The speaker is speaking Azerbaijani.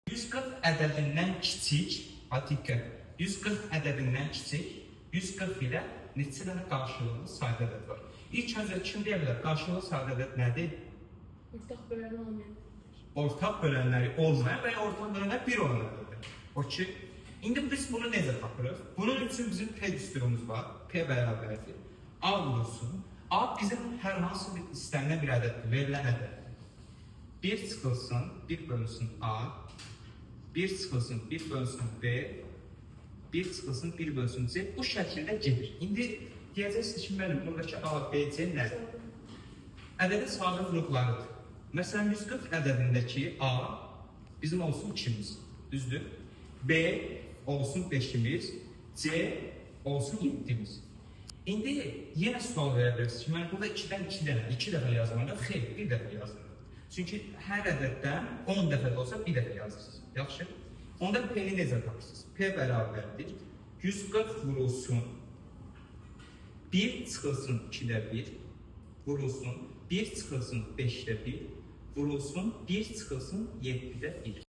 140 ədədindən kiçik, diqqət, 140 ədədindən kiçik, 140 ilə neçə dənə qarşılıqlı sayda ədəd var? İlk öncə kim deyə bilər, qarşılıqlı sayda ədəd nədir? Ortaq böləni olmayan. Ortaq bölənləri olmayan və ya ortaq bölənlər bir olan ədəddir. Okey. İndi biz bunu necə tapırıq? Bunun üçün bizim P düsturumuz var. P bərabərdir. A vurulsun. A bizim hər hansı bir istənilən bir ədəddir, verilən ədəddir. 1 çıxılsın, 1 bölünsün A, 1 çıxılsın, 1 bölünsün B, 1 çıxılsın, 1 bölünsün C. Bu şəkildə gedir. İndi deyəcəksiniz ki, müəllim, buradakı A, B, C nədir? Ədədin sadə vurğularıdır. Məsələn, 140 ədədindəki A bizim olsun 2-miz, düzdür? B olsun 5-imiz, C olsun 7-miz. İndi yenə sual verə bilərsiniz ki, mən burada 2-dən 2 dənə, 2 dəfə yazmalı, xeyr, bir dəfə yazılır. Çünki hər ədəddən 10 dəfə də olsa bir dəfə yazırsınız. Yaxşı? Onda P-ni necə tapırsınız? P bərabərdir. 140 vurulsun, 1 çıxılsın 2-də 1, vurulsun, 1 çıxılsın 5-də 1, vurulsun, 1 çıxılsın 7-də 1.